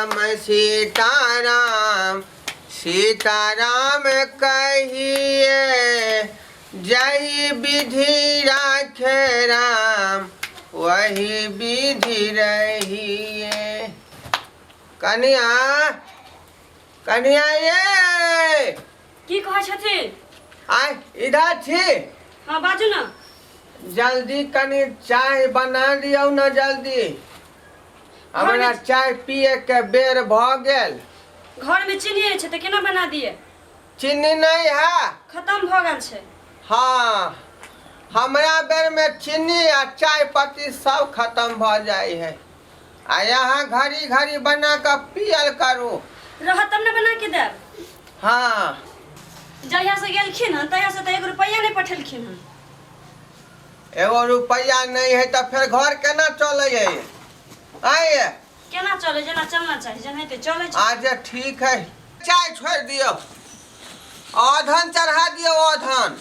राम सीताराम सीताराम कहिए जही विधि राखे राम वही विधि रहिए। कनिया, कनिया ये। की कहै छथिन? आय इधर छी। हाँ, बाजू ना। जल्दी कनि चाय बना दियौ ने जल्दी, हमरा चाय पिए के बेर भऽ गेल। घर में चीनी छै तऽ केना बना दिए? चीनी नहीं है? खत्म भऽ गेल छै। हाँ, हमरा बेर में चीनी आ चाय पत्ती सब खत्म भऽ जाइ है आ यहाँ घड़ी घड़ी बना कऽ पियल करू। रहत तब ने बना के देब। हाँ। जहिया से गेलखिन हन तहिया से तऽ एगो रुपैआ नहि पठेलखिन हन। एगो रुपैआ नहीं है तऽ फेर घर केना चलै है आय? केना चले? जेना चलना चाही, जेनाहिते चलै छै। अच्छा ठीक है, चाय छोड़ि दियौ, अधन चढ़ा दियौ अधन।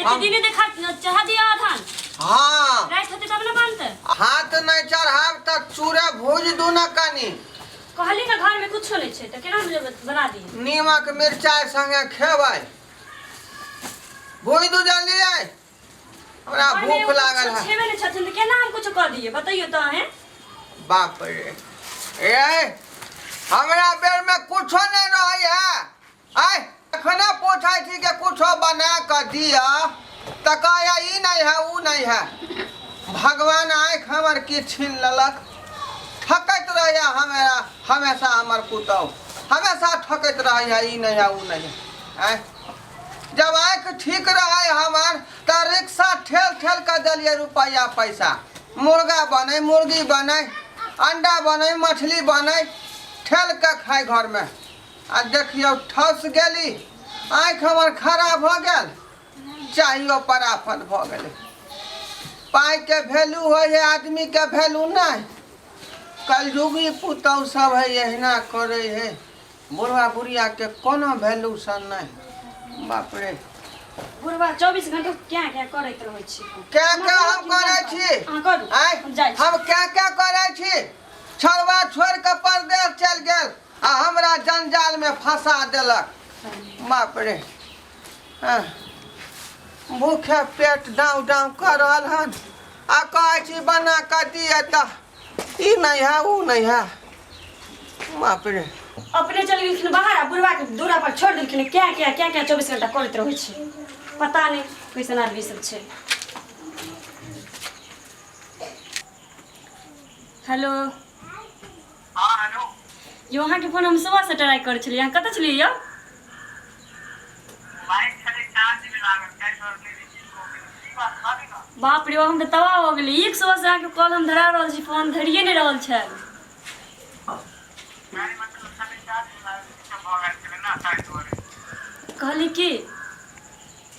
एते दिने देखा चढ़ा दिया अधन? हाँ। राति होतै तब ने बनतै। हाथ नहीं चढ़ाब तऽ चूरे भूज दू ने कनि। कहली ने घर में कुछो नहीं छै, तऽ केना बना दिए? नीमक मिरचाइ संगे खेबै। भूज दू जल्दी आइ, हमरा घरमे भूख एगो लागल कुछो है। छेबे नहि छथिन तऽ केना हम कुछो कऽ दिए, बतैयौ तऽ अहें। बाप रे, ए हमरा बेर में कुछो नहीं रहे है। आय अखने पूछै छी कि कुछो बना कऽ दिअ तऽ कहैया ई नहीं है, ऊ नहीं है। भगवान आँखि हमर की छीन लेलक? ठकैत रहैया हमरा हमेशा, हमर पुतहु हमेशा ठकैत रहैया, ई नहीं है, ऊ नहीं है। आँय जब आँखि ठीक रहै हमर तऽ रिक्शा ठेल ठेल कऽ देलियै रुपैआ पैसा, मुर्गा बनै, मुर्गी बनै, अंडा बनै, मछली बनै, ठेल कऽ खाय घरमे। आ देखियौ ठस गेली, आँखि हमर खराब भऽ गेल, चाहियो पर आफत भऽ गेलै। पाइके वैल्यू होइ है, आदमीके वैल्यू नहि। कलयुगी पुतहु सब है, एहिना करै है। बुढ़वा बुढ़ियाके कोनो वैल्यू सन नहि। बाप रे। बुढ़वा 24 घंटा क्या क्या करैत रहै छी? क्या क्या हम करै छी? अहाँ करू। आँय? हम जाइ छी। हम क्या क्या करै छी? छड़वा छोड़ि कऽ परदेश चलि गेल आ हमरा जंजालमे फंसा देलक। बाप रे, हाँ। भूखे पेट डाँव डाँव कऽ रहल हन आ कहै छी बना कऽ दिअ तऽ ई नहीं है, ऊ नहीं है। बाप रे। अपने चलि गेलखिन बाहर आ बुढ़वा के दूरा पर छोड़ि देलखिन। क्या क्या क्या क्या 24 घंटा करैत रहै छै, पता नहि कैसन आदमी सब छै। हेलो। हाँ, हेलो। यौ, अहाँके फोन हम सुबह से ट्राई करै छलियै, अहाँ कतऽ छलियै यौ? मोबाइल छलै चार्ज में लागल, ताहि दुआरे नहि रिसीव कऽ पेलहुँ। की बात, बाजू ने। बाप रे, हम तऽ तबाह हो गेली। एक सुबह से अहाँके कॉल हम धरा रहल छी, फोन धरिए नहि रहल छल। गाड़ी मतलब छलै चार्ज में लागल, सिस्टम भऽ गेल छलै ने, ताहि दुआरे। कहली कि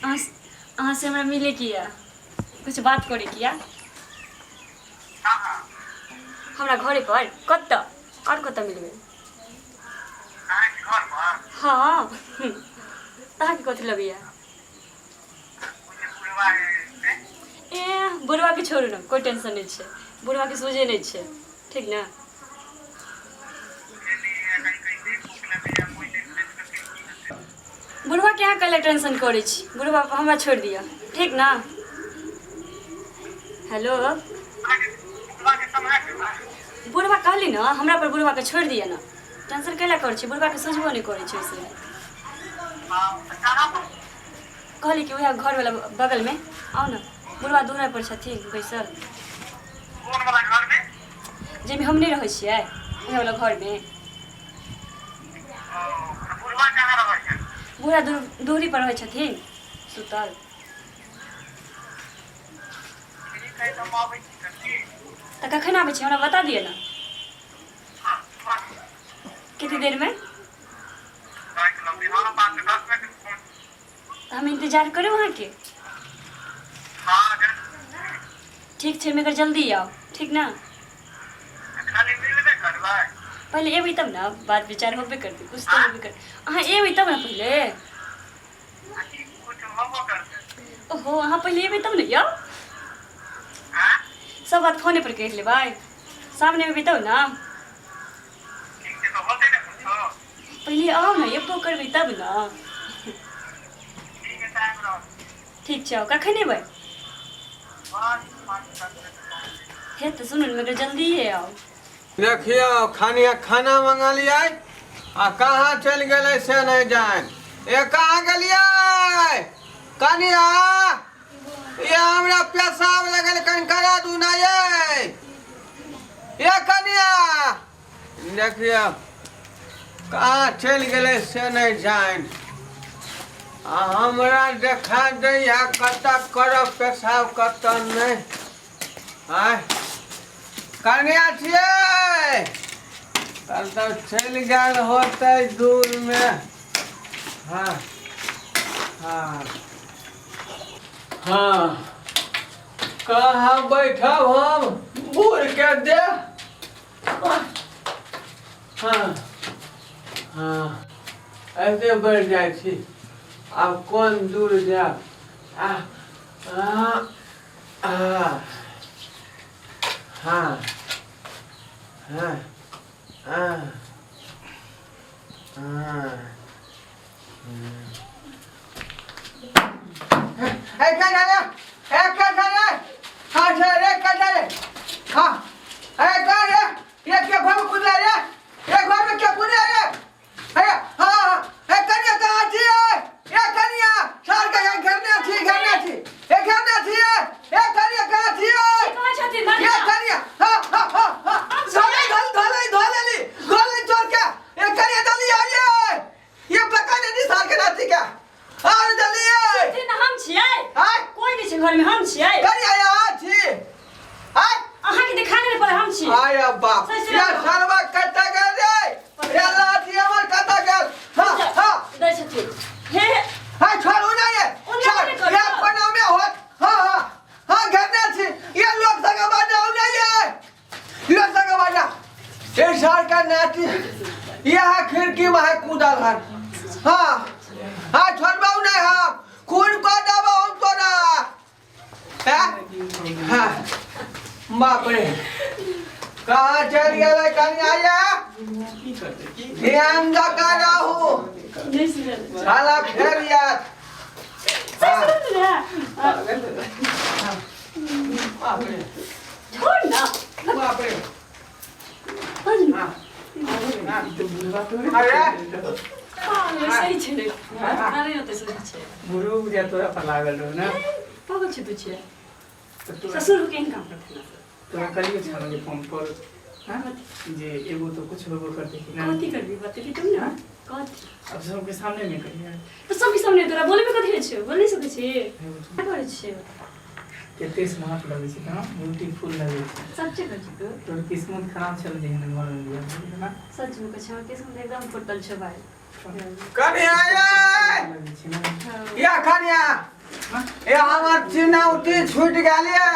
अहाँ से हमरा मिले की यऽ, कुछ बात करे की यऽ। कहाँ? हमरा घरे पर। कतऽ आओर कतऽ मिलबै? अहाँके घर पर? हाँ, अहाँके कथी लगैया? ओ जे बुढ़वा है से? ए, बुढ़वा के छोड़ू ने, कोई टेंशन नहि छै, बुढ़वा के सोझे नहि छै, ठीक ने? बुझे नहि है, कहीं कहीं देख उख लेबै या कोइ देख लेत तऽ फेर की हेतै? बुढ़वा के अहाँ कैला टेंशन करै छी? बुढ़वा पर हमरा छोड़ि दिअ, ठीक ने? हेलो। अहाँके बुढ़वा के सम्हारि लेबै? बुढ़वा कहली ने, हमरा पर बुढ़वा के छोड़ि दिअ ने, टेंशन कैला करै छी? बुढ़वा के सोझबो नहि करै छै से। हाँ, तऽ कहाँ पर? कहली कि उएह घरवला बगलमे आउ ने, बुढ़वा दूरा पर छथिन बैसल। कोन वाला घरमे? जाहिमे हम नहि रहै छियै, उएह वला घरमे। ओ, तऽ बुढ़वा कहाँ रहै छै? बूढ़ा दूरी पर रहै छथिन सुतल। ठीक है, तऽ हम अबै छी तऽ की। तऽ कखन आबै छी, हमरा बता दिअ ने। हाँ, कतेक देरमे? राखि लेबै। हाँ, 5-10 मिनट पहुँच। तऽ हम इंतजार करू अहाँके? हाँ। ठीक छै, मगर जल्दी आउ, ठीक ने? खाली मिलबे करबै? पहिले एबै तब ने बात विचार होबे करतै, कुछ तऽ होबे करतै। अहाँ एबै तब ने पहिले। आ की कुछ होबो करतै? ओहो, अहाँ पहिले एबै तब ने यौ। आँय? सब बात फोने पर कहि लेबै, सामने एबै तब ने। पहिले आउ ने, एबो करबै तब ने। ठीक छै, आउ। कखन एबै? हे तऽ सुनू ने, मगर जल्दिए आउ। देखियौ, खानिया खाना मंगलियै आ कहाँ चलि गेलै से नहि जान। ए, कहाँ गेलियै कनिया? ये हमरा पेशाब लगल, कनि करा दू ना ये। ये कनिया, देखियौ कहाँ चलि गेलै से नहि जान। आ हमरा देखा दैया कतऽ करब पेशाब, कतऽ नहि। आँय कनिया छियै? कतऽ चलि गेल होतै दूरमे। हँ हँ हँ, कहाँ बैठब हम बूढ़के दे। हँ हँ, ऐसे बैठ जाइ छी, आब कोन दूर जायब। आ आ आ हँ हँ हँ हँ। ए क्या झाले? ए क्या झाले? हाँ रे, क्या झाले? हाँ, ए क्या रे? ये क्या घर में कूद रे? ये घर में क्या कूद रे? अरे हाँ हाँ, ए कन्या कहाँ छी? ए कन्या, सार के घर में छी, घर में छी, ए घर में छी। ए कन्या कहाँ छी? कहाँ छथिन? ए कन्या, हाँ हाँ हाँ हाँ, धोले धोले धोले धोले ली धोले चोर के। ए कन्या जल्दी आइए, ये पका नहीं सार के नाती का, आ जल्दी आइए। छथिन, हम छियै। आय। कोई नहि छै घरमे, हम छियै। कन्या यहाँ छी, आय। अहाँके देखा नहि पड़े, हम छियै। आय बाप, ससुरा। ये सरवा कत्ता गेल रे? ये लाठी हमर कत्ता गेल? हाँ हाँ। दै छथिन हे। हाँ, छोड़ू ना ये। ओना छोड़ नहि करू। ये कोना में होत। हाँ हाँ हाँ, घर में छी ये लोग संग बाजा ना, ये लोग संग बाजा। ये सार का नाती यह खिड़की में है कूदल हन। हाँ हाँ, छोड़बाऊ नहीं, हाँ खून को देबो हम तोरा। हैं? हाँ, बाप रे, कहाँ चल गेलै कन्या? ये ध्यान दऽ कऽ रहू। नहि सुनल। साला फेर याद। हाँ, बाप रे। छोड़ ना। बाप रे। बाज ना। हाँ हाँ, अरे। पागल सही छै ने, अरे ओते सही छै। बुढ़ू बुझा तोरा पर लागल रहो ने। पागल छै तू, छियै। तऽ तोरा ससुर के काम करते ना। तोरा कहियो छल जे फोन पर, हाँ? जे एगो तो कुछ होबो करते कि ना। कथी करबी, बतेबी तुम ना कथी? अब सबके सामने में कहिए। तऽ सबके सामने तोरा बोले में कथी होइ छै? बोल नहि सकै छी, का करै छियै? कते स्मार्ट लगै छै ना, ब्यूटीफुल लगै छै। सच्चे कहै छी तू? तोर किस्मत खराब छल जे एहन घर में बियाह भेल ना। सच में कहै छी, हमर किस्मत एकदम फुटल छै भाई। कन्या ये। लगै छै ना। या कन्या ये, हमर चिनौती छूटि गेल ये।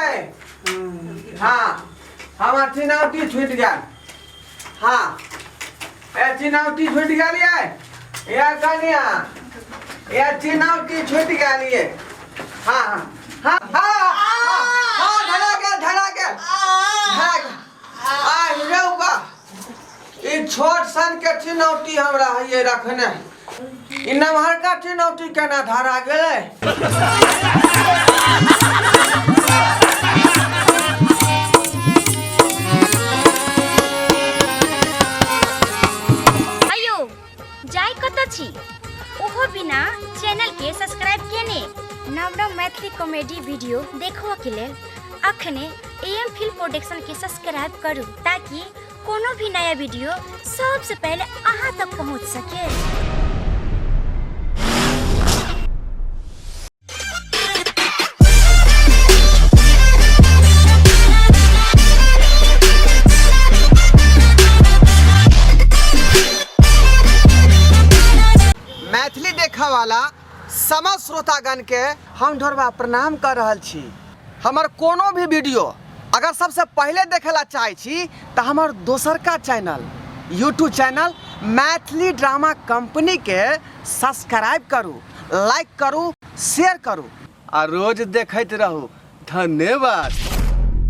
हाँ, हमर चिनौती छूटि गेल। हाँ, ए चिनौती छूटि गेल ये। या कन्या ये, चिनौती छूटि गेल ये। हाँ हाँ हाँ हाँ हाँ हाँ, धरा गेल, धरा गेल, धरा गेल। आ रे बा, ई छोट सन के चुनौती हमरा है रखने, ई नमहरका चुनौती केना धरा गेलै? अयो, जाय कतऽ छी ओहो बिना चैनल के सब्सक्राइब केने? नव नव मैथिली कॉमेडी वीडियो देखबऽ के लेल अखने एम फिल्म प्रोडक्शन के सब्सक्राइब करू, ताकि कोनो भी नया वीडियो सबसे पहले अहाँ तक पहुँच सके। मैथिली देखऽ वाला समस्त श्रोतागण के हम ढोरबा प्रणाम कर रहल छी। हमर कोनो भी वीडियो अगर सबसे पहले देखे ला चाहै छी तऽ हमर दोसरका channel YouTube channel Maithili drama company के सब्सक्राइब करू, लाइक करू, शेयर करू आ रोज देखैत रहू। धन्यवाद।